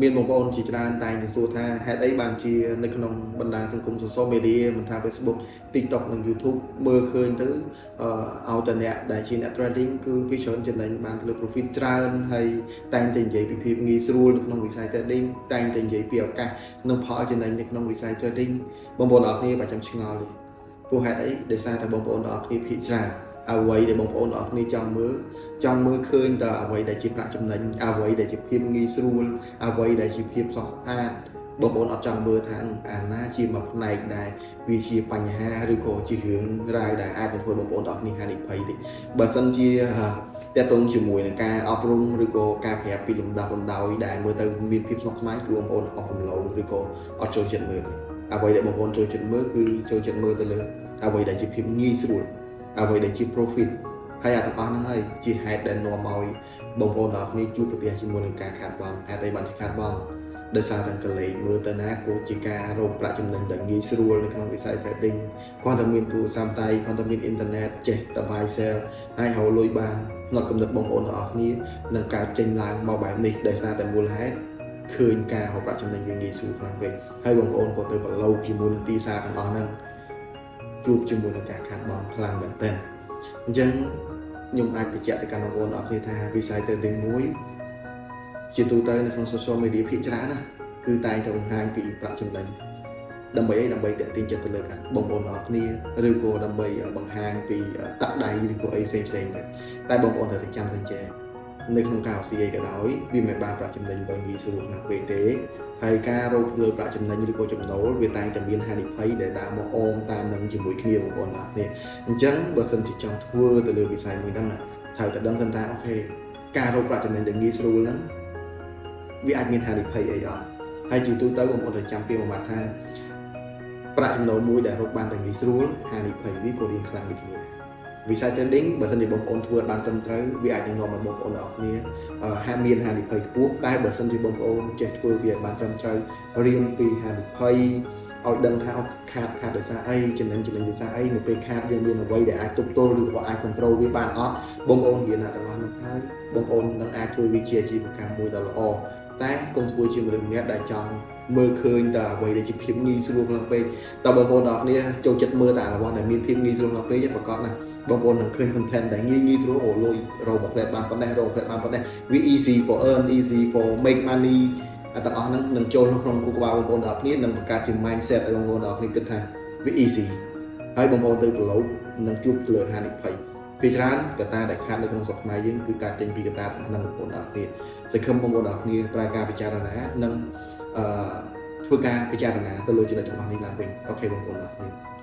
មានបងប្អូនជាច្រើនតែងតែសួរថាហេតុអីបានជានៅក្នុងបណ្ដាញសង្គម social media មិនថា Facebook TikTok និង YouTube មើលឃើញទៅឲ្យតែអ្នកដែលជាអ្នក trading គឺពីច្រើនចំណេញបានទៅលើ profit ច្រើនហើយតែងតែនិយាយពីភាពងាយស្រួលនៅក្នុងវិស័យ trading តែងតែនិយាយពីឱកាសនិងផលចំណេញនៅក្នុងវិស័យ trading បងប្អូនទាំងអស់គ្នាបើចាំឆ្ងល់ទេព្រោះហេតុអីដោយសារតែបងប្អូនទាំងអស់គ្នាភាគច្រើនអ្វីដែលបងប្អូនទាំងអស់គ្នាចង់មើលចង់មើលឃើញតែអ្វីដែលជាប្រាក់ចំណេញអ្វីដែលជាភាពងាយស្រួលអ្វីដែលជាភាពស្រស់ស្អាតបងប្អូនអត់ចង់មើលថាអាណាជាមួយផ្នែកដែលវាជាបញ្ហាឬក៏ជារឿងរ៉ាវដែលអាចនឹងធ្វើបងប្អូនទាំងអស់គ្នាហានិភ័យទេបើសិនជាទាក់ទងជាមួយនឹងការអប់រំឬក៏ការប្រាប់ពីលំដាប់លំដោយដែលមើលទៅមានភាពស្មុគស្មាញគឺបងប្អូនអស់រំលងឬក៏អត់ចូលចិត្តមើលទេអ្វីដែលបងប្អូនចូលចិត្តមើលគឺចូលចិត្តមើលទៅលើអ្វីដែលជាភាពងាយស្រួលអ្វីដែលជា profit ហើយអាទាំងអស់ហ្នឹងហើយជាហេតុដែលនាំឲ្យបងប្អូនទាំងអស់គ្នាជួបប្រទះជាមួយនឹងការខាតបង់ហេតុអីបានជាខាតបង់ដោយសារតែកលេចមើលទៅណាក៏ជាការរកប្រាក់ចំណេញដែលងាយស្រួលនៅក្នុងវិស័យ trading គ្រាន់តែមានទូរស័ព្ទដៃគ្រាន់តែមានអ៊ីនធឺណិតចេះតែ buy sell ហើយរកលុយបានផ្នត់គំនិតបងប្អូនទាំងអស់គ្នានឹងកើតចេញឡើងមកបែបនេះដោយសារតែមូលហេតុឃើញការរកប្រាក់ចំណេញវាងាយស្រួលខ្លាំងពេកហើយបងប្អូនក៏ទៅប្រឡូកជាមួយនឹងទីផ្សារទាំងអស់ហ្នឹងជួបជាមួយនឹងការខាតបង់ខ្លាំងមែនទែនអញ្ចឹងខ្ញុំអាចបញ្ជាក់ទៅកាន់បងប្អូនទាំងអស់គ្នាថាវិស័យ trading មួយជាទូទៅនៅក្នុង social media ភាគច្រើនណាគឺតែងតែបង្ហាញពីប្រាក់ចំណេញដើម្បីអីដើម្បីទាក់ទាញចិត្តទៅលើកាន់បងប្អូនទាំងអស់គ្នាឬក៏ដើម្បីបង្ហាញពីតាក់ដៃឬក៏អីផ្សេងផ្សេងទៅតែបងប្អូនត្រូវតែចាំតែចេះនៅក្នុងការ OCA ក៏ដោយវាមិនបានប្រាក់ចំណេញដោយងាយស្រួលខ្លាំងពេកទេហើយការរកលើប្រាក់ចំណេញឬក៏ចំណូលវាតែងតែមានហានិភ័យដែលដើរមកអមតាមនឹងជាមួយគ្នាបងប្អូនទាំងអស់គ្នាអញ្ចឹងបើសិនជាចង់ធ្វើទៅលើវិស័យមួយហ្នឹងត្រូវតែដឹងសិនថា OK ការរកប្រាក់ចំណេញដែលងាយស្រួលហ្នឹងវាអាចមានហានិភ័យអីអត់ហើយជាទូទៅបងប្អូនត្រូវចាំពីមួយម៉ាត់ថាប្រាក់ចំណូលមួយដែលរកបានតែងាយស្រួលហានិភ័យវាក៏រៀងខ្លាំងដូចគ្នាដែរវិស័យ trading បើសិនជាបងប្អូនធ្វើបានត្រឹមត្រូវវាអាចនឹងនាំឲ្យបងប្អូនទាំងអស់គ្នាហាមានហានិភ័យខ្ពស់តែបើសិនជាបងប្អូនចេះធ្វើវាឲ្យបានត្រឹមត្រូវរៀនពីហានិភ័យឲ្យដឹងថាខាតខាតដោយសារអីចំណេញចំណេញដោយសារអីនៅពេលខាតយើងមានអ្វីដែលអាចទប់ទល់ឬក៏អាច control វាបានអត់បងប្អូនរៀនណាទាំងអស់នោះហើយបងប្អូននឹងអាចធ្វើវាជាអាជីវកម្មមួយដ៏ល្អតែកុំធ្វើជាមនុស្សម្នាក់ដែលចង់មើលឃើញតែអ្វីដែលជាភាពងាយស្រួលខ្លាំងពេកតើបងប្អូនទាំងអស់គ្នាចូលចិត្តមើលតែរបស់ដែលមានភាពងាយស្រួលខ្លាំងពេកប្រកាសណាបងប្អូននឹងឃើញ content ដែលងាយងាយស្រួលអូលុយរកមួយផ្លែបានប៉ុណ្ណេះរកផ្លែបានប៉ុណ្ណេះវា easy for earn, easy for make money អាទាំងអស់ហ្នឹងនឹងចូលក្នុងខួរក្បាលបងប្អូនទាំងអស់គ្នានឹងបង្កើតជា mindset ឲ្យបងប្អូនទាំងអស់គ្នាគិតថាវា easy ហើយបងប្អូនទៅប្រឡូកនឹងជួបលើហានិភ័យពីច្រើនកត្តាដែលខាតនៅក្នុងស្រុកខ្មែរយើងគឺការចេញពីកត្តាទាំងហ្នឹងបងប្អូនទាំងអស់គ្នាសង្ឃឹមបងប្អូនទាំងអស់គ្នាប្រើការពិចារណានិងអឺធ្វើការពិចារណាទៅលើចំណុចទាំងអស់នេះឡើងវិញ OK បងប្អូនទាំងអស់គ្នា។